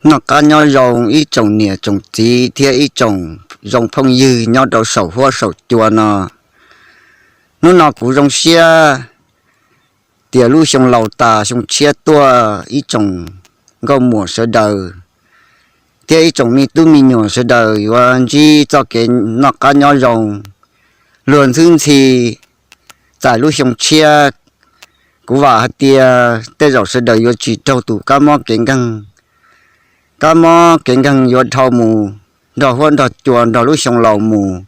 Noj qab nyob zoo ib tsoom niam tsoom txiv thiab ib tsoom zoo phooj ywg nyob rau saum huab saum cua no. Hnub no kuv zoo siab tias lub xyoo laus tas xyoo tshiab tuaj, ib tsoom nkauj muam sawv daws thiab ib tsoom me tub me nyuam sawv daws yuav ntsib txoj kev noj qab nyob zoo, luag ntxhwb ntxhi txais lub xyoo tshiab. Kuv vam hais tias tej zaum sawv daws yuav tsis raug tus kab mob kev nkeeg, kab mob kev nkeeg yuav dhau mus nrog huab nrog cua nrog lub xyoo laus mus.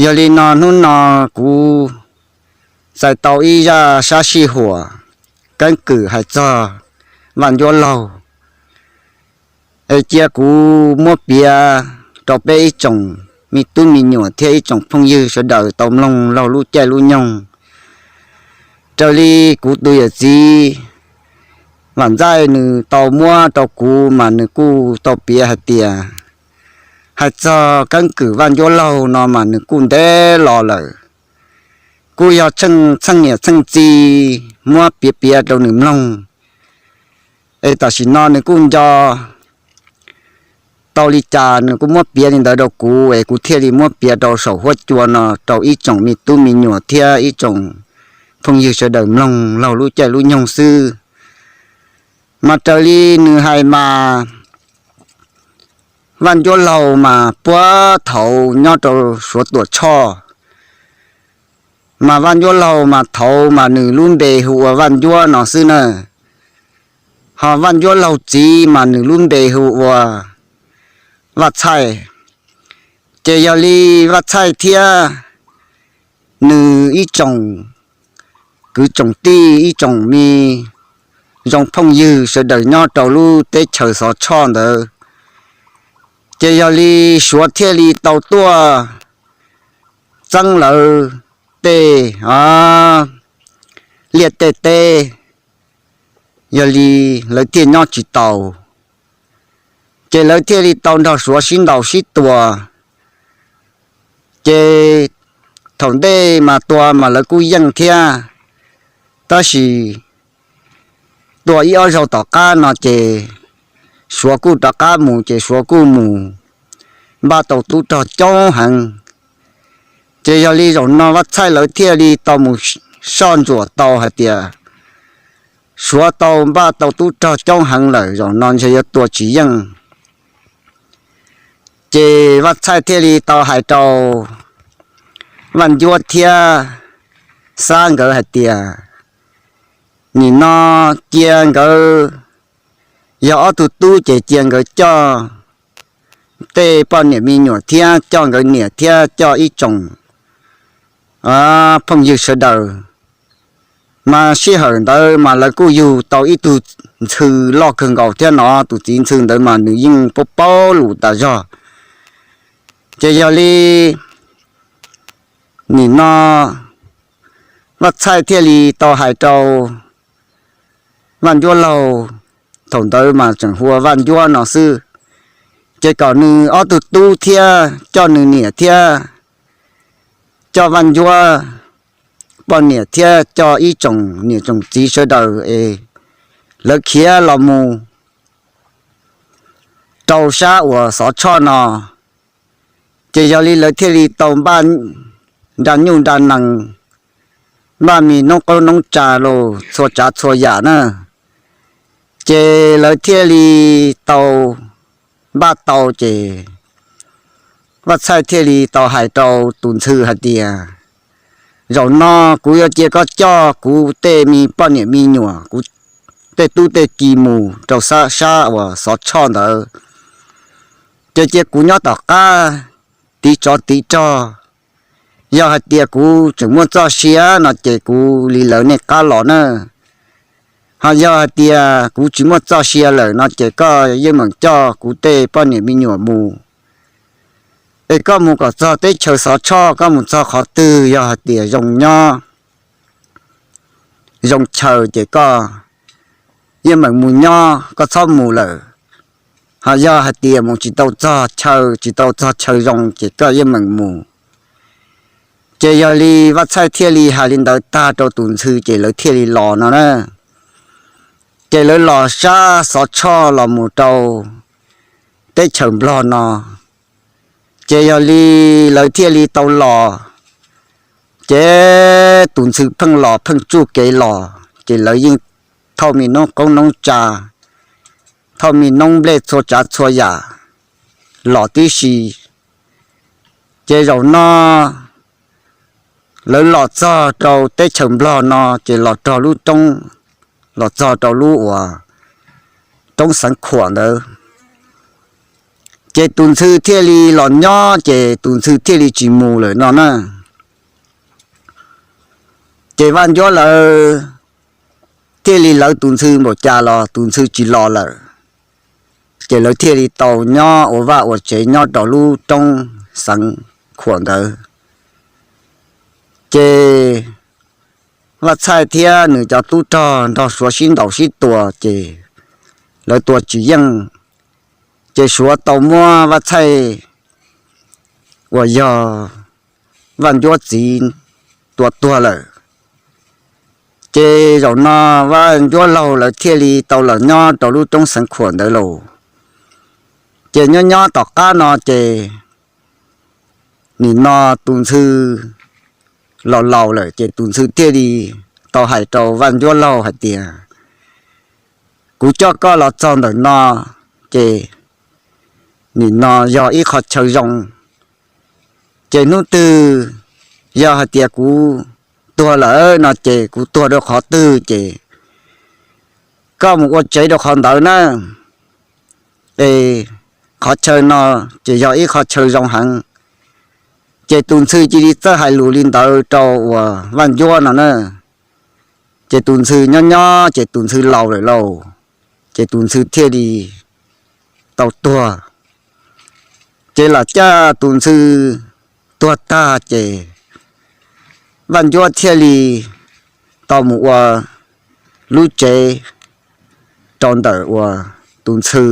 Yog li no hnub no kuv txais tau ib zaj sab sij huam keeb kwm hais txog Vaj Ncuab Laug, es cia kuv muab piav rau peb ib tsoom me tub me nyuam thiab ib tsoom phooj ywg sawv daws tau mloog laug lub caij lub nyoog. Raws li kuv tus yawm txiv Vam Ntxaij nws tau muab rau kuv mas nws kuj tau piav hais tias, hais txog keeb kwm Vaj Ncuab Laug no mas nws kuj ntev los lawm, kuj yog txheej niam txheej txiv muab piav piav rau nws mloog. Es tam sim no nws kuj nco tau li cas nws kuj muab piav li ntawd rau kuv, es kuv thiaj li muab piav rau saum huab cua no rau ib tsoom me tub me nyuam thiab ib tsoom phooj ywg sawv daws mloog laug lub caij lub nyoog xwb. Mas raws li nws hais mas Vaj Ncuab Laug mas puag thaum nyob rau Suav Tuam Tshoj, mas Vaj Ncuab Laug mas thaum mas nws lub npe hu ua Vaj Ncuab no xwb na. Ho Vaj Ncuab Laug txiv mas nws lub npe hu ua Vaj Txhaij. Ces yog li Vaj Txhaij thiab nws ib tsoom kwv tsoom tij ib tsoom me zoo phooj ywg sawv daws nyob rau lub teb chaws Xov Tshoj ntawd, ces yog li Suav thiaj li tau tuaj txeeb lawv tej liaj tej teb, yog li lawv thiaj nyob tsis tau. Ces lawv thiaj li tau nrog Suav sib ntaus sib tua. Ces thaum ntej mas tua mas lawv kuj yeej thiab, tab sis tua ib ob zaug tom qab no ces Suav kuj rov qab mus, ces Suav kuj mus npaj tau tub rog coob heev. Ces yog li zaum no Vaj Txhaij lawv thiaj li tau mus soj ntsuam tau hais tias Suav tau npaj tau tub rog coob heev lawm, zaum no ntshe yuav tua tsis yeej. Ces Vaj Txhaij thiaj li tau hais rau Vaj Ncuab thiab Xab nkawd hais tias, nim no cia nkawd, yog ob tug tub ces cia nkawd coj tej poj niam me nyuam thiab coj nkawd niam thiab coj ib tsoom phooj ywg sawv daws. Mas sij hawm ntawd mas lawv kuj yug tau ib tug ntxhw loj kawg nkaus thiab no, tus txiv ntxhw ntawd mas nws yeej paub paub lus tas zog. Ces yog li nim no Vaj Txhaij thiaj li tau hais rau Vaj Ncuab Laug, thaum ntawd mas tseem hu ua Vaj Ncuab no xwb, ces kom nws ob tug tub thiab coj nws niam thiab coj Vaj Ncuab poj niam thiab coj ib tsoom niam tsoom txiv sawv daws es lawv khiav los mus rau sab uas Xov Tshoj no. Ces yog li lawv thiaj li tau npaj nra nyuj nra nees, npaj me noob qoob noob tsa los txhua tsav txhua yam na. Ces lawv thiaj li tau npaj tau ces Vaj Txhaij thiaj li tau hais rau tus ntxhw hais tias, zaum no kuv yuav cia koj coj kuv tej me poj niam me nyuam, kuv tej tub tej ki mus rau sab uas Xov Tshoj ntawd, ces cia kuv nyob tom qab tiv tsov tiv rog. Yog hais tias kuv tseem muaj txoj sia no ces kuv li lawv nej qab los na. Ho yog hais tias kuv tsis muaj txoj sia lawm no ces koj yeej meem coj kuv tej poj niam me nyuam mus. Es koj mus kom txog teb chaws Xov Tshoj, koj mus txog qhov twg yog hais tias zoo nyob zoo chaw ces koj yeej meem mus nyob, koj txhob mus lawm. Ho yog hais tias mus tsis tau txog chaw, tsis tau txog chaw zoo ces koj yeej meem mus. Ces yog li Vaj Txhaij thiaj li hais li ntawd tag rau tus ntxhw ces lawv thiaj li los no na. Ces lawv los sab Xov Tshoj los mus rau teb chaws Nplog no, ces yog li lawv thiaj li tau los, ces tus ntxhw pheej los pheej tsuj kev los, ces lawv yeej thauj me noob qoob noob tsa, thauj me noob nplej txhua tsav txhua yam los tib si. Ces zaum no lawv los txog rau teb chaws Nplog no ces los rog lub roob, los txog rau lub uas roob Xeev Khuam ntawd, ces tus ntxhw thiaj li los nyob, ces tus ntxhw thiaj li tsis mus lawm no na. Ces Vaj Ncuab lawv thiaj li lawv tus ntxhw npaum cas los tus ntxhw tsis los lawm, ces lawv thiaj li tau nyob ua vaj ua tsev nyob rau lub roob Xeev Khuam ntawd. Ces Vaj Txhaij thiab nws cov tub rog nrog Suav sib ntaus sib tua, ces lawv tua tsis yeej, ces Suav tau muab Vaj Txhaij uas yog Vaj Ncuab txiv tua tuag lawm. Ces zaum no Vaj Ncuab laug lawv thiaj li tau los nyob rau lub roob Xeev Khuam ntawd lauj. Ces nyob nyob tom qab no ces nim no tus ntxhw los laus lawm, ces tus ntxhw thiaj li tau hais rau Vaj Ncuab laug hais tias, kuv coj koj los txog ntawm no, ces nim no yog ib qho chaw zoo, ces hnub twg yog hais tias kuv tuag lawm no ces kuv tuag rau qhov twg ces koj mus ua tsev rau qhov ntawd na. Es qhov chaw no ces yog ib qho chaw zoo heev. Ces tus ntxhw cia li txawj hais lus li ntawd rau uas Vaj Ncuab no na. Ces tus ntxhw nyob nyob ces tus ntxhw laus lawm lauj, ces tus ntxhw thiaj li tau tuag. Ces lam caj tus ntxhw tuag tag ces Vaj Ncuab thiaj li tau mus ua lub tsev rau ntawm uas tus ntxhw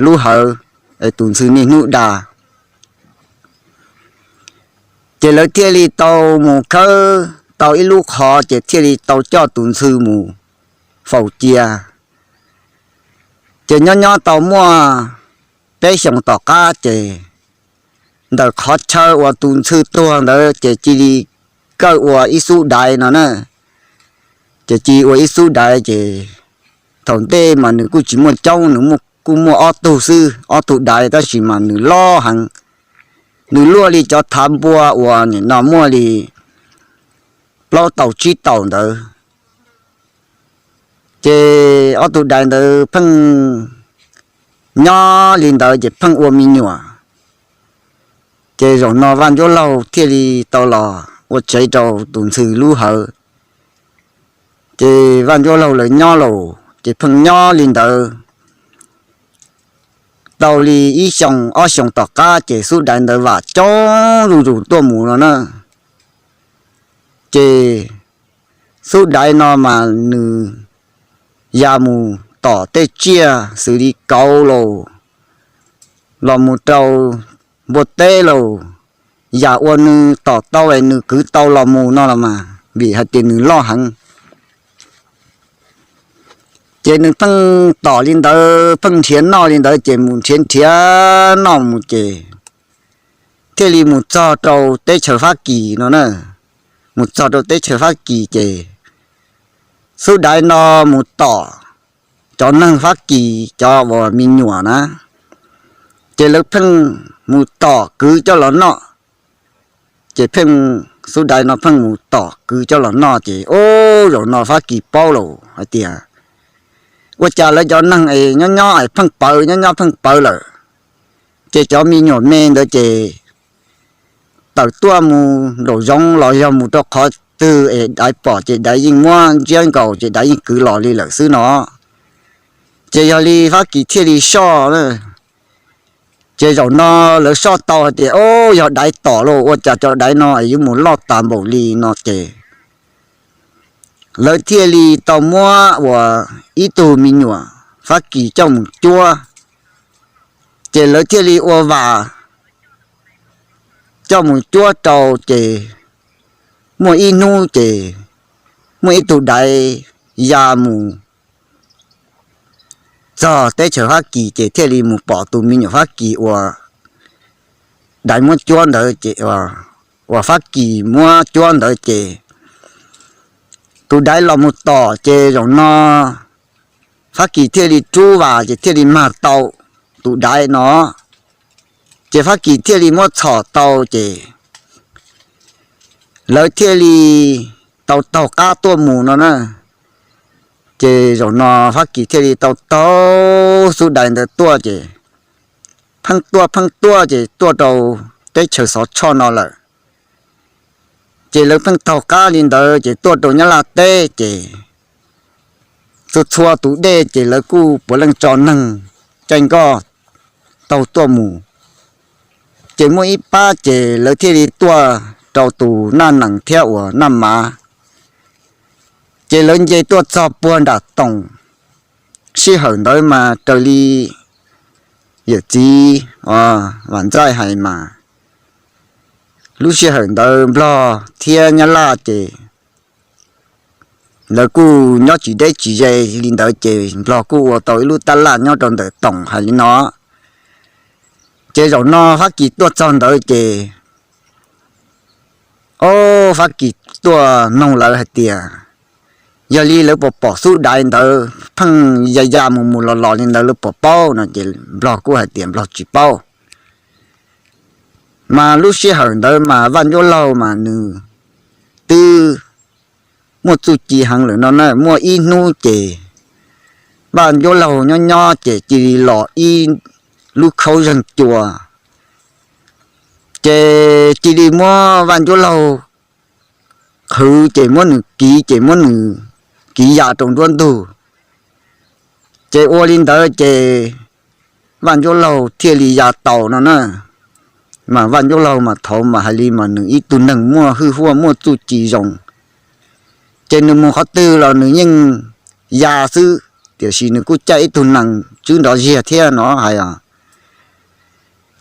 lub hawv, es tus ntxhw niaj hnub da. Ces lawv thiaj li tau mus khawb tau ib lub qhov ces thiaj li tau coj tus ntxhw mus faus cia. Ces nyob nyob tau muaj peb xyoos tom qab ces ntawm qhov chaw uas tus ntxhw tuag ntawd ces cia li kawg ua ib xub daiv no na. Ces cia li ua ib xub daiv ces thaum ntej mas nws kuj tsis muaj coob, nws kuj muaj ob tug xwb, ob tug daiv, tab sis mas nws loj heev, nws luaj li cov thav npua uas nim no muaj li plaub taus tsib taus ntawd. Ces ob tug daiv ntawd pheej nyob li ntawd ces pheej ua me nyuam. Ces zaum no Vaj Ncuab laug thiaj li tau los ua tsev rau tus ntxhw lub hawv. Ces Vaj Ncuab laug lawv nyob lauj, ces pheej nyob li ntawd tau li ib xyoo ob xyoos tom qab ces xub daiv ntawd vam coob zuj zus tuaj mus no na. Ces xub daiv no mas nws ya mus tom tej tsiaj xws li kauv lauj, los mus rau npua teb lauj, yam uas nws tom tau es nws kwv tau los mus no los mas vim hais tias nws loj heev. Ces nws pheej tom li ntawd, pheej nrhiav noj li ntawd, ces mus nrhiav nrhiav noj mus ces thiaj li mus txog rau teb chaws Fab Kis no na. Mus txog rau teb chaws Fab Kis ces xub daiv no mus tom cov neeg Fab Kis cov uas me nyuam na, ces lawv pheej mus tom kwv coj los noj. Ces pheej xub daiv no pheej mus tom kwv coj los noj, ces ub, zaum no Fab Kis paub lawm hais tias ua cas lawv cov neeg es nyob nyob es pheej pawv, nyob nyob pheej pawv lawm, ces cov me nyuam me ntawd ces tawm tuaj mus nraum zoov los yog mus rau qhov twg es daiv pom ces daiv yeej muab ntsiab nkaus ces daiv yeej kwv los li lawm xwb no. Ces yog li Fab Kis thiaj li soj. Ces zaum no lawv soj tau hais tias, o, yog daiv tom lauj, ua cas cov daiv no es yuav mus loj tas npaum li no ces lawv thiaj li tau muab uas ib tug me nyuam Fab Kis coj mus cuab. Ces lawv thiaj li ua vas coj mus cuab rau ces muaj ib hnub ces muaj ib tug daiv ya mus txog teb chaws Fab Kis ces thiaj li mus pom tus me nyuam Fab Kis uas daiv muab cuab ntawd ces, uas Fab Kis muab cuab ntawd ces tus daiv los mus tom ces zaum no Fab Kis thiaj li rub vas ces thiaj li mag tau tus daiv no. Ces Fab Kis thiaj li muab txhom tau ces lawv thiaj li tau taug qab tuaj mus no na. Ces zaum no Fab Kis thiaj li tau taug xub daiv ntawd tuaj ces pheej tuaj pheej tuaj ces tuaj rau teb chaws Xov Tshoj no lawm. Ces lawv pheej taug qab li ntawd ces tuaj rau Nyab Laj teb ces txhua txhua tus dej ces lawv kuj puav leej tso neeg caij nkoj taug tuaj mus. Ces muaj ib pab ces lawv thiaj li tuaj rau tus Naj Nees thiab uas Naj Mav, ces lawv nce tuaj txog puag nram Toom. Sij hawm ntawd mas raws li yawm txiv Vam Ntxaij hais mas lub sij hawm ntawd Nplog thiab Nyab Laj ces lawv kuj nyob tsis deb tsis ze li ntawd ces Nplog kuj ua tau ib lub tab laj nyob rau ntawm Toom hais li no. Ces zaum no Fab Kis tuaj txog ntawd ces, o, Fab Kis tuaj noog lawv hais tias yog li lawv puas pom xub daiv ntawd pheej ya ya mus mus los los li ntawd lawv puas paub no ces Nplog kuj hais tias Nplog tsis paub. Mas lub sij hawm ntawd mas Vaj Ncuab Laug mas nws twb muaj txuj ci heev lawm no na, muaj ib hnub ces Vaj Ncuab Laug nyob nyob ces cia li los ib lub khaub zeeg cua, ces cia li muab Vaj Ncuab Laug qhwv ces muab nws kiv ces muab nws kiv ya rau nruab ntug. Ces ua li ntawd ces Vaj Ncuab Laug thiaj li ya tau no na. Mas Vaj Ncuab Laug mas thaud mas hais li mas nws ib tug neeg muaj hwj huaj muaj txuj ci zoo, ces nws mus qhov twg los nws yeej ya xwb, tiam sis nws kuj caij ib tug nees tswb nrov ziag thiab no hais os.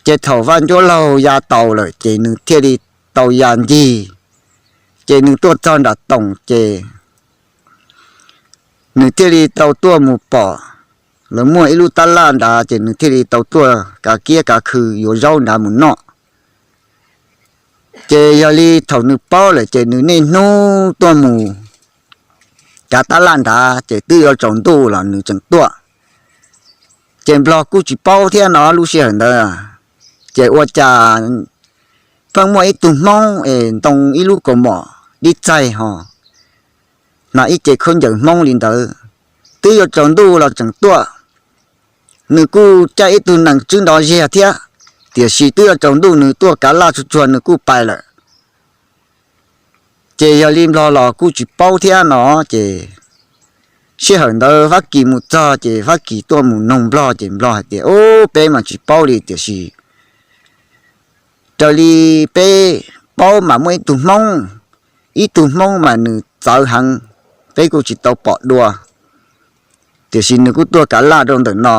Ces thaum Vaj Ncuab Laug ya tau lawm ces nws thiaj li tau ya ncig, ces nws tuaj txog nram Toom ces nws thiaj li tau tuaj mus pom lawv muaj ib lub tab laj nrad ces nws thiaj li tau tuaj kav kiab kav khw yuav zaub nrad mus noj. Ces yog li thaum nws paub lawm ces nws niaj hnub tuaj mus kav tab laj nrad ces twb yuav tsaus ntuj los nws tseem tuaj. Ces Nplog kuj tsis paub thiab no lub sij hawm ntawd, ces ua cas pheej muaj ib tug Hmoob es ntoo ib lub kaus mom dib txaig ho hnav ib ce khaub ncaws Hmoob li ntawd, twb yuav tsaus ntuj los tseem tuaj. Nws kuj caij ib tug nees tswb nrov ziag thiab, tiam sis twb yuav tsaus ntuj nws tuaj kav laj tsuag tsuag nws kuj pais lawm. Ces yog li Nplog los kuj tsis paub thiab no, ces sij hawm ntawd Fab Kis mus txog ces Fab Kis tuaj mus noog Nplog ces Nplog hais tias, Ub, peb mas tsis paub li, tiam sis raws li peb paub mas muaj ib tug Hmoob, ib tug Hmoob mas nws txawv heev, peb kuj tsis tau pom dua, tiam sis nws kuj tuaj kav laj rau ntawm no.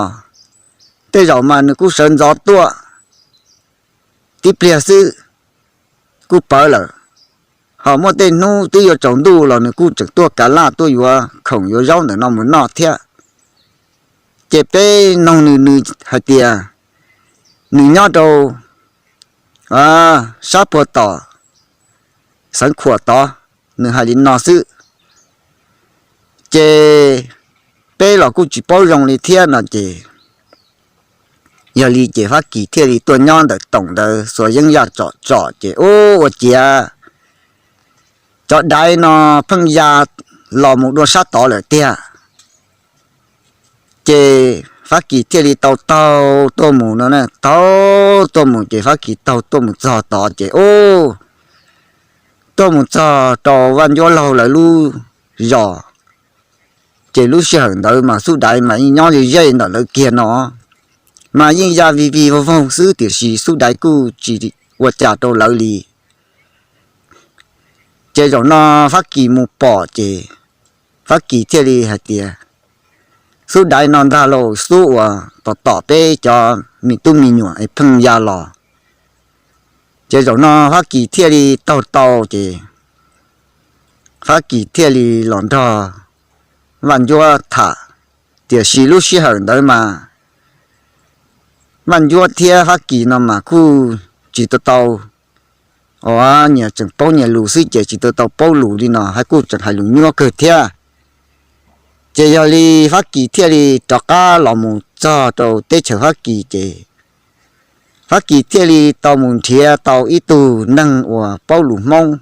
Tej zaum mas nws kuj sawv ntxov tuaj tib pliag xwb kuj pawv lawm, ho muaj tej hnub twb yuav tsaus ntuj los nws kuj tseem tuaj kav laj tuaj yuav khoom yuav zaub ntawm no mus noj thiab. Ces peb noog nws, nws hais tias nws nyob rau sab puag tom xeev Khuam tod, nws hais li no xwb. Ces peb los kuj tsis paub zoo li thiab no ces, yog li ces Fab Kis thiaj li tuaj nyob ntawm Toom ntawd xuas yeeb yaj tsom tsom ces, Ub, ua ciav cov daiv no pheej ya los mus dua sab tod lawm tiag. Ces Fab Kis thiaj li tau taug tuaj mus no, taug tuaj mus ces Fab Kis taug tuaj mus txog tod ces, Ub, tuaj mus txog rau Vaj Ncuab Laug lawv lub zos. Ces lub sij hawm ntawd mas xub daiv mas yeej nyob ze ze ntawm lawv kiag no, mas yeej ya vij vij voog voog xwb tiam sis xub daiv kuj tsis ua cas rau lawv li. Ces zaum no Fab Kis mus pom ces Fab Kis thiaj li hais tias, Xub daiv no ntag lauj, xub uas tom tom peb cov me tub me nyuam es pheej ya los. Ces zaum no Fab Kis thiaj li taug tau ces Fab Kis thiaj li los nrog Vaj Ncuab tham. Tiam sis lub sij hawm ntawd mas Vaj Ncuab thiab Fab Kis no mas kuj tsis tau tau, nyias tseem paub nyias lus xwb ces tsis tau tau paub lus li no, hais kuj tseem hais lus nyuab kawg thiab. Ces yog li Fab Kis thiaj li rov qab los mus txog rau teb chaws Fab Kis ces Fab Kis thiaj li tau mus nrhiav tau ib tug neeg uas paub lus Hmoob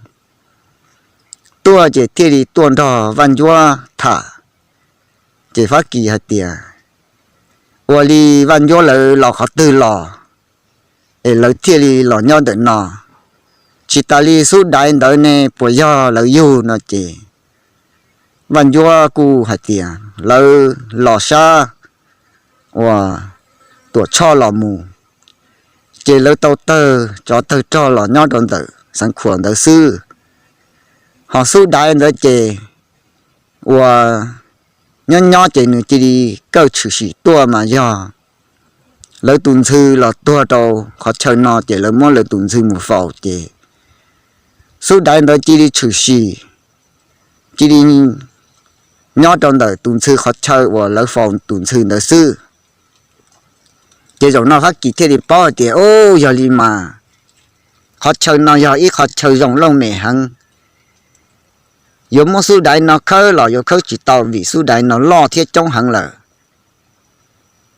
tuaj ces thiaj li tuaj nrog Vaj Ncuab tham. Ces Fab Kis hais tias, ua li Vaj Ncuab lawv los qhov twg los es lawv thiaj li los nyob ntawm no, tsis tas li xub daiv ntawd ne puas yog lawv yug no ces Vaj Ncuab kuj hais tias lawv los sab uas Tuam Tshoj los mus, ces lawv tau tawg tsov tawg rog los nyob rau ntawm Xeev Khuam ntawd xwb. Ho xub daiv ntawd ces uas nyob nyob ces nws cia li kawj tshwm sim tuaj mas yog lawv tus ntxhw los tuag rau qhov chaw no ces lawv muab lawv tus ntxhw mus faus ces xub daiv ntawd cia li tshwm sim, cia li nyob rau ntawm tus ntxhw qhov chaw uas lawv faus tus ntxhw ntawd xwb. Ces zaum no Fab Kis thiaj li paub hais tias, u, yog li mas qhov chaw no yog ib qhov chaw zoo looj mem heev. Yuav muab xub daiv no khawb los yuav khawb tsis tau vim xub daiv no loj thiab coob heev lawm.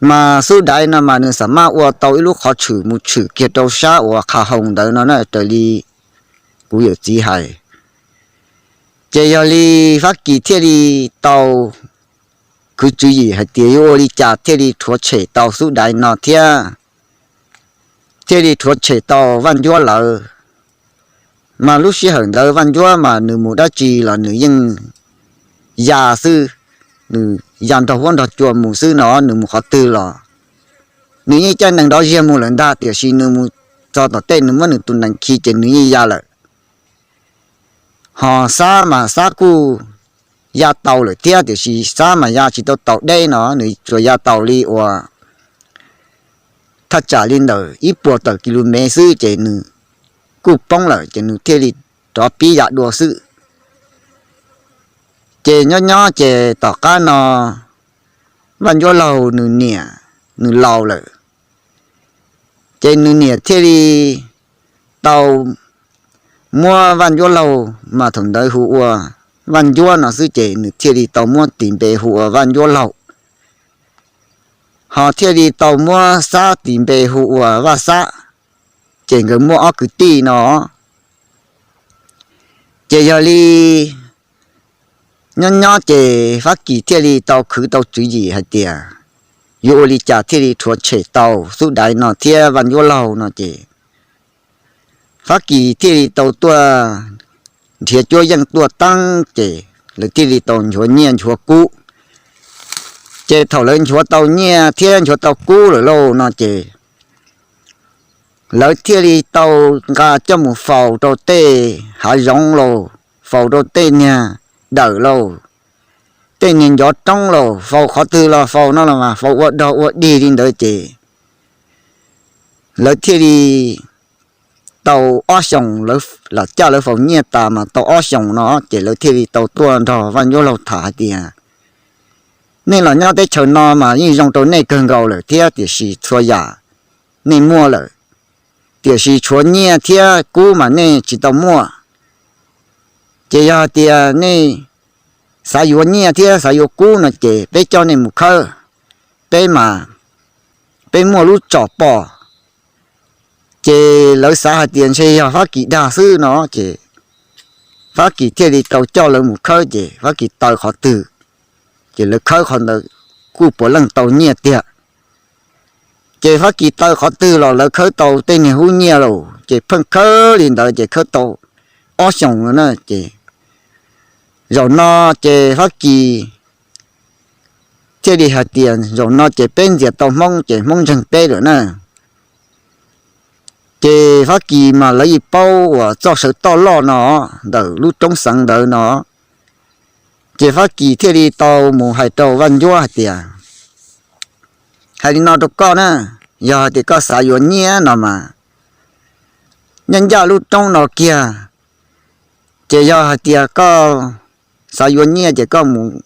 Mas xub daiv no mas nws xam maj ua tau ib lub qhov tshwm mus tshwm kiag rau sab uas Qha Hoo ntawd no na, raws li kuv yawm txiv hais. Ces yog li Fab Kis thiaj li tau khwv tswv yim hais tias yuav ua li cas thiaj li rhuav tshem tau xub daiv no thiab thiaj li rhuav tshem tau Vaj Ncuab lawv. Mas lub sij hawm ntawd Vaj Ncuab mas nws mus dab tsi los nws yeej ya xwb, nws ya nrog huab nrog cua mus xwb no, nws mus qhov twg los nws yeej caij nees nrov ziag mus lawm ntag, tiam sis nws mus txog tom tej nws muab nws tus nees khi ces nws yeej ya lawm. Ho Xab mas Xab kuj ya tau lawm thiab, tiam sis Xab mas ya tsis tau taus deb no, nws tsuas ya tau li uas thaj tsam li ntawm ib puas tawm kis lus mev xwb ces nws kuj poob lawm ces nws thiaj li rov pib ya dua xwb. Ces nyob nyob ces tom qab no Vaj Ncuab Laug nws niam nws laus lawm, ces nws niam thiaj li tau muab Vaj Ncuab Laug, mas thaum ntawd hu ua Vaj Ncuab no xwb ces nws thiaj li tau muab tis npe hu ua Vaj Ncuab Laug. Ho thiaj li tau muab Xab tis npe hu ua Vaj Xab, ces nkawd muaj ob kwv tij no. Ces yog li nyob nyob ces Fab Kis thiaj li tau khwv tau tswv yim hais tias yuav ua li cas thiaj li rhuav tshem tau xub daiv no thiab Vaj Ncuab Laug no ces Fab Kis thiaj li tau tuaj nrhiav cuab yeej tuaj teeb ces lawv thiaj li tau nchuav nyiaj nchuav kub. Ces thaum lawv nchuav tau nyiaj thiab nchuav tau kub lawm lauj no ces lawv thiaj li tau nqa coj mus faus rau tej hav zoov lauj, faus rau tej niag dawm lauj, tej niag ncov roob lauj, faus qhov twg los faus no los mas faus ua dog ua dig li ntawd ces lawv thiaj li tau ob xyoos, lawv lam caj lawv faus nyiaj tas mas tau ob xyoos no ces lawv thiaj li tau tuaj nrog Vaj Ncuab Laug tham hais tias nej los nyob teb chaws no mas yeej zoo rau nej kawg nkaus lawm thiab, tiam sis txhua yam nej muaj lawm, tiam sis tshuav nyiaj thiab kub mas nej tsis tau muaj. Ces yog hais tias nej xav yuav nyiaj thiab xav yuav kub no ces peb coj nej mus khawb, peb mas peb muaj lub tsom pom. Ces lawv xav hais tias ntshe yog Fab Kis dag xwb no ces Fab Kis thiaj li tau coj lawv mus khawb ces Fab Kis taw qhov twg ces lawv khawb qhov ntawd kuj puav leej tau nyiaj tiag. Ces Fab Kis taw qhov twg los lawv khawb tau tej niag hub nyiaj lauj, ces pheej khawb li ntawd ces khawb tau ob xyoos no na ces zaum no ces Fab Kis thiaj li hais tias zaum no ces peb ntxias tau Hmoob ces Hmoob ntseeg peb lawm na. Ces Fab Kis mas lawv yeej paub uas txoj sawv toj loj no ntawm lub roob xeev ntawd no. Ces Fab Kis thiaj li tau mus hais rau Vaj Ncuab hais tias, hais li no rau koj na, yog hais tias koj xav yuav nyiaj no mas nyob ncaj lub roob no kiag, ces yog hais tias koj xav yuav nyiaj ces koj mus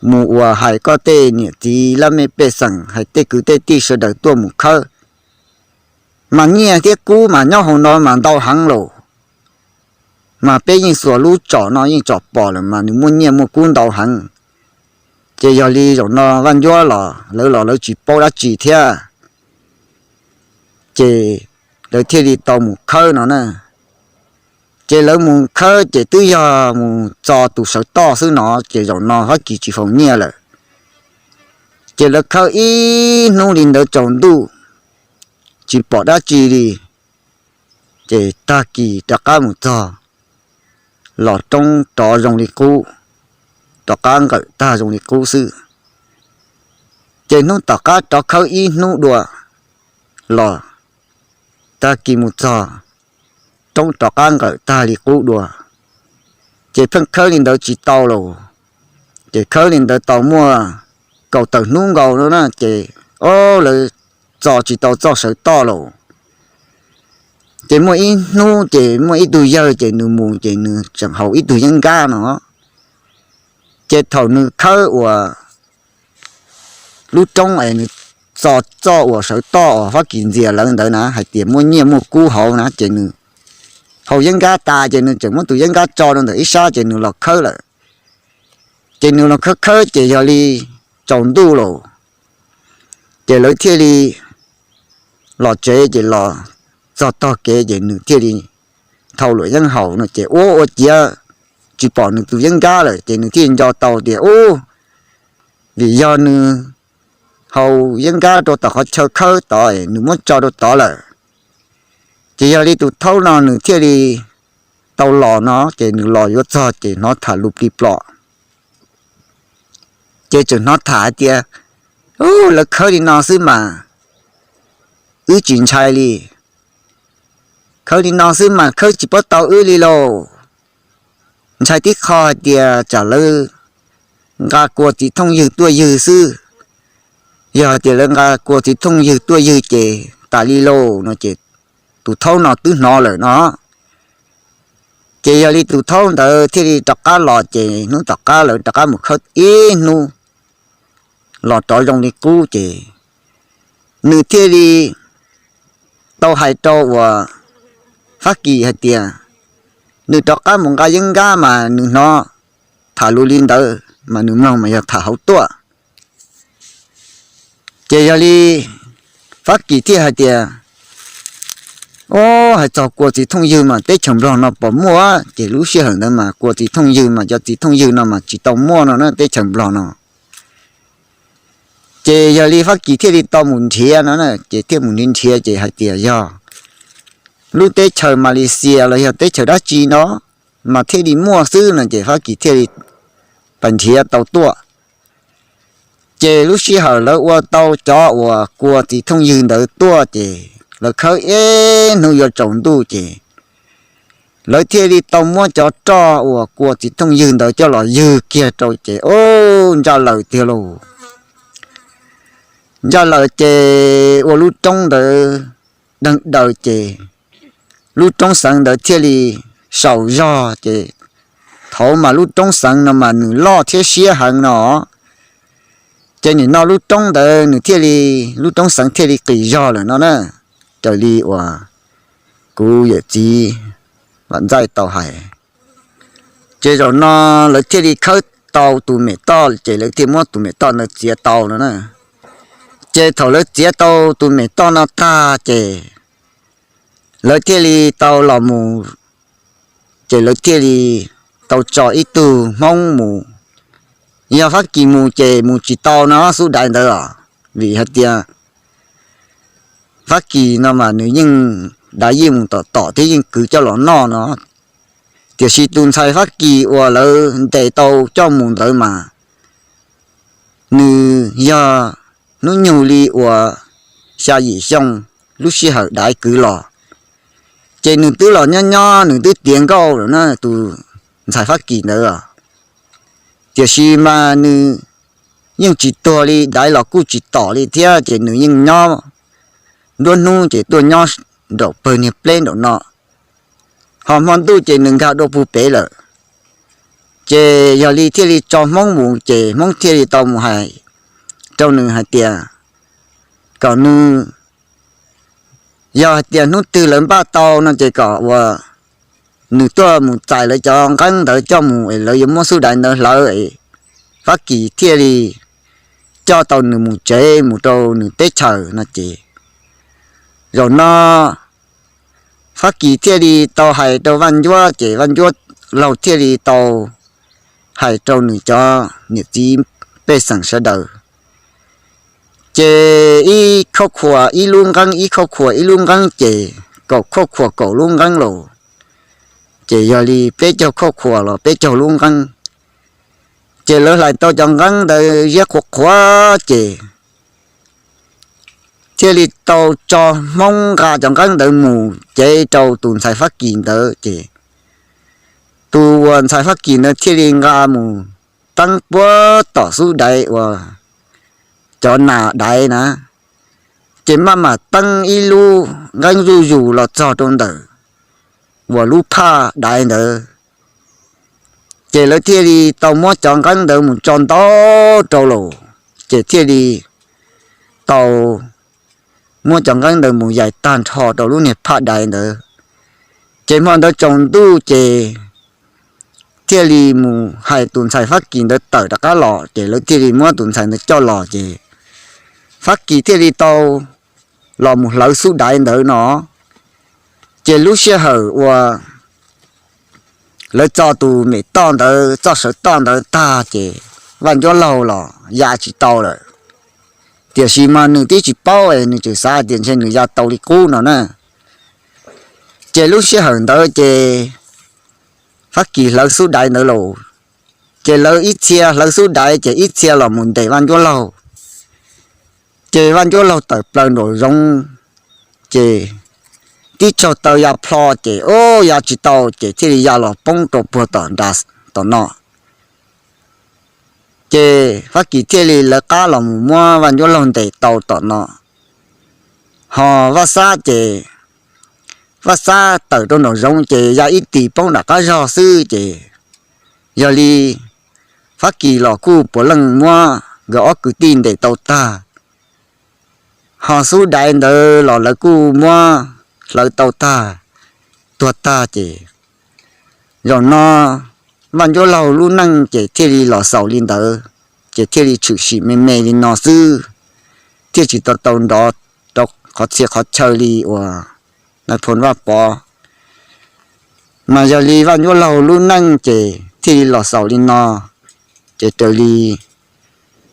mus uas hais koj tej niam txiv laj mej pej xeem, hais tej kwv tej tij sawv daws tuaj mus khawb. Mas nyiaj thiab kub mas nyob hauv no mas ntau heev lauj. Mas peb yeej xuas lub tsom no yeej tsom pom lawm mas nws muaj nyiaj muaj kub ntau heev. Ces yog li zaum no Vaj Ncuab los lawv los lawv tsis paub dab tsi thiab, ces lawv thiaj li tau mus khawb no na. Ces lawv mus khawb ces twb yog mus txo tus sawv toj xwb no, ces zaum no Fab Kis tsis faus nyiaj lawm. Ces lawv khawb ib hnub li ntawd tsaus ntuj, tsis pom dab tsi li. Ces tag kis rov qab mus txog, los roob rov zoo li qub, rov qab nqawm tag zoo li qub xwb. Ces hnub tom qab rov khawb ib hnub dua, los tag kis mus txog, roob rov qab nqawm tag li qub dua. Ces pheej khawb li ntawd tsis tau los, ces khawb li ntawd tau muaj kaum tawm hnub nkaus no na, ces o, lawv txo tsis tau txoj sawv toj los. Ces muaj ib hnub ces muaj ib tug yawg ces nws mus ces nws tseem haus ib tug yeeb nkab no. Ces thaum nws khawb uas lub roob es nws txo txoj uas sawv toj uas Fab Kis ntxias lawv ntawd na, hais tias muaj nyiaj muaj kub hauv na, ces nws haus yeeb nkab tas ces nws tseem muab tus yeeb nkab tso rau ntawm ib sab ces nws los khawb lawm. Ces nws los khawb khawb ces yog li tsaus ntuj los, ces lawv thiaj li los tsev, ces los txog tog kev ces nws thiaj li thau luam yeeb haus no ces ua ua ciav tsis pom nws tus yeeb nkab lawm, ces nws thiaj nco tau tias ub, vim yog nws haus yeeb nkab rau tom qhov chaw khawb tod, nws muab tso rau tod lawm. Ces yog li tus thaub no nws thiaj li tau los no, ces nws los yuav txog ces hnov tham lus plig plom. Ces tseem hnov tham hais tias, u, lawv khawb li no xwb mas wb tsis ntshai li. Khawb li no xwb mas khawb tsis pub tau wb li lauj. Ntshai tib qho hais tias tsam lawv nqa kua txiv thooj ywg tuaj ywg xwb. Yog hais tias lawv nqa kua txiv thooj ywg tuaj ywg ces tas li lauj no ces tus thaub no twb hnov lawm no. Ces yog li tus thaub ntawd thiaj li rov qab los, ces hnub tom qab lawv rov qab mus khawb ib hnub los rov zoo li qub, ces nws thiaj li tau hais rau uas Fab Kis hais tias nws rov qab mus nqa yeeb nkab mas nws hnov tham lus li ntawd mas nws mloog mas yog tham hauv tuaj. Ces yog li Fab Kis thiaj hais tias, o, hais txog kua txiv thooj ywg mas teb chaws Nplog no puas muaj? Ces lub sij hawm ntawd mas kua txiv thooj ywg mas cov txiv thooj ywg no mas tsis tau muaj no na teb chaws Nplog no. Ces yog li Fab Kis thiaj li tau mus nrhiav no, ces thiaj mus nrhiav nrhiav ces hais tias yog lub teb chaws Malaysia los yog teb chaws dab tsi no mas thiaj li muaj xwb no, ces Fab Kis thiaj li pais nrhiav tau tuaj. Ces lub sij hawm lawv ua tau cov uas kua txiv thooj ywg ntawd tuaj, ces lawv khawb ib hnub yuav tsaus ntuj, ces lawv thiaj li tau muab cov roj uas kua txiv thooj ywg ntawd coj los ywg kiag rau, ces ub, ntsaj lawm tiag lauj. Ntsaj lawm ces ua lub roob ntawd deeg daws, ces lub roob xeev ntawd thiaj li saum zog, ces thaum mas lub roob xeev no mas nws loj thiab siab heev no, ces nim no lub roob ntawd nws thiaj li, lub roob xeev thiaj li qis zog lawm no na. Raws li uas kuv yawm txiv Vam Ntxaij tau hais, ces zaum no lawv thiaj li khawb tau tus mem toj, ces lawv thiaj muab tus mem toj ntawd txiav tau no na. Ces thaum lawv txiav tau tus mem toj no tag, ces lawv thiaj li tau los mus, ces lawv thiaj li tau tso ib tug Hmoob mus. Yog Fab Kis mus ces mus tsis tau no xub daiv ntawd os, vim hais tias Fab Kis no mas nws yeej, daiv yeej mus tom tom thiab yeej kwv coj los noj no. Tiam sis tus ntxhais Fab Kis uas lawv ntes tau coj mus ntawd mas nws yog hnub nyoog li uas xya yim xyoo lub sij hawm daiv kwv los, ces nws twb los nyob nyob nws twb tiav nkauj lawm na tus ntxhais Fab Kis ntawd. Tiam sis mas nws yeej tsis tuag li, daiv los kuj tsis tom li thiab, ces nws yeej nyob nruab hnub ces tuaj nyob nraum pawg niag pleb nraum no, ho hmo ntuj ces nws nkag dua pug pem lawm. Ces yog li thiaj li tso Hmoob mus ces Hmoob thiaj li tau mus hais rau nws hais tias kom nws, yog hais tias hnub twg lawv npaj tau no ces kom uas nws tuaj mus txais lawv cov nqeeb ntawd coj mus es lawv yuav muab xub daiv ntawd hlawv es Fab Kis thiaj li coj tau nws mus tsev mus rau nws teb chaws no ces zaum no Fab Kis thiaj li tau hais rau Vaj Ncuab ces Vaj Ncuab laug thiaj li tau hais rau nws cov niam txiv pej xeem sawv daws. Ces ib khauj khuas ib lub nqeeb, ib khauj khuas ib lub nqeeb ces kaum khauj khuas kaum lub nqeeb los, ces yog li peb caug khauj khuas los peb caug lub nqeeb. Ces lawv hlais tau cov nqeeb ntawd ziab qhuav qhuav ces thiaj li tau tso Hmoob nqa cov nqeeb ntawd mus cev rau tus ntxhais Fab Kis ntawd ces tus uas ntxhais Fab Kis ntawd thiaj li nqa mus teeb puag tom xub daiv uas cov nas daiv na, ces maj mam teeb ib lub nqeeb zuj zus los txog rau ntawm uas lub phaj daiv ntawd. Ces lawv thiaj li tau muab cov nqeeb ntawd mus tso ntau rau los, ces thiaj li tau muab cov nqeeb ntawd mus yaim tag nrho rau lub niag phaj daiv ntawd. Ces hmo ntawd tsaus ntuj ces thiaj li mus hais tus ntxhais Fab Kis ntawd tawm rov qab los, ces lawv thiaj li muab tus ntxhais ntawd coj los, ces Fab Kis thiaj li tau los mus hlawv xub daiv ntawd no. Ces lub sij hawm uas lawv txo tus mem toj ntawd, txoj sawv toj ntawd tag ces Vaj Ncuab Laug los ya tsis tau lawm. Tiam sis mas nws twb tsis paub es nws tseem xav tias ntshe nws ya tau li qub no na. Ces lub sij hawm ntawd ces Fab Kis hlawv xub daiv ntawd los, ces lawv ib txhia hlawv xub daiv ces ib txhia los mus ntes Vaj Ncuab Laug. Ces Vaj Ncuab Laug tawm plaws nraum zoov, ces tib tsaug taw ya plho ces ub ya tsis tau ces thiaj li ya los poob rau puag tom nra tom no. Ces Fab Kis thiaj li lawv qab los mus muab Vaj Ncuab Laug ntes tau tom no. Ho Vaj Xab ces Vaj Xab tawm rau nraum zoov ces ya ib tis poob nram qab zog xwb ces yog li Fab Kis los kuj puav leej muab nkawd ob kwv tij ntes tau tag. Ho xub daiv ntawd los lawv kuj muab hlawv tau tag, tuag tag ces zaum no Vaj Ncuab Laug lub neej ces thiaj li los xaus li ntawd, ces thiaj li tshwm sim me me li no xwb, thiaj tsis tau tau nrov rau qhov txhia qhov chaw li uas Nais Phoo Vaj Pov. Mas yog li Vaj Ncuab Laug lub neej ces thiaj li los xaus li no, ces raws li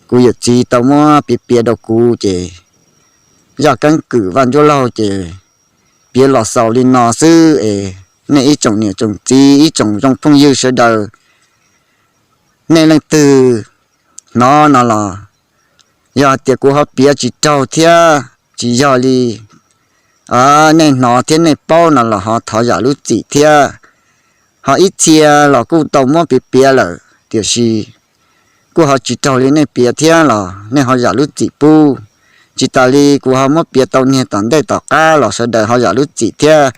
kuv yawm txiv tau muab piav piav rau kuv ces zaj keeb kwm Vaj Ncuab Laug ces piav los xaus li no xwb es nej ib tsoom niam tsoom txiv ib tsoom zoo phooj ywg sawv daws, nej leej twg hnov no los yog tias kuv ho piav tsis raug thiab tsis yog li nej hnov thiab nej paub no los ho thov zam lub txim thiab. Ho ib txhia los kuj tau muab piav piav lawm tiam sis kuj ho tsis raug li nej piav thiab los nej ho zam lub txim pub. Tsis tas li kuv ho muab piav tau niag tom ntej tom qab los sawv daws ho zam lub txim thiab.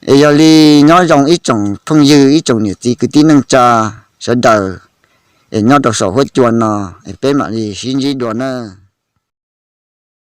Es yog li nyob zoo ib tsoom phooj ywg ib tsoom niam txiv kwv tij neej tsa sawv daws, es nyob rau saum huab cua no, es peb mam li sib ntsib dua na.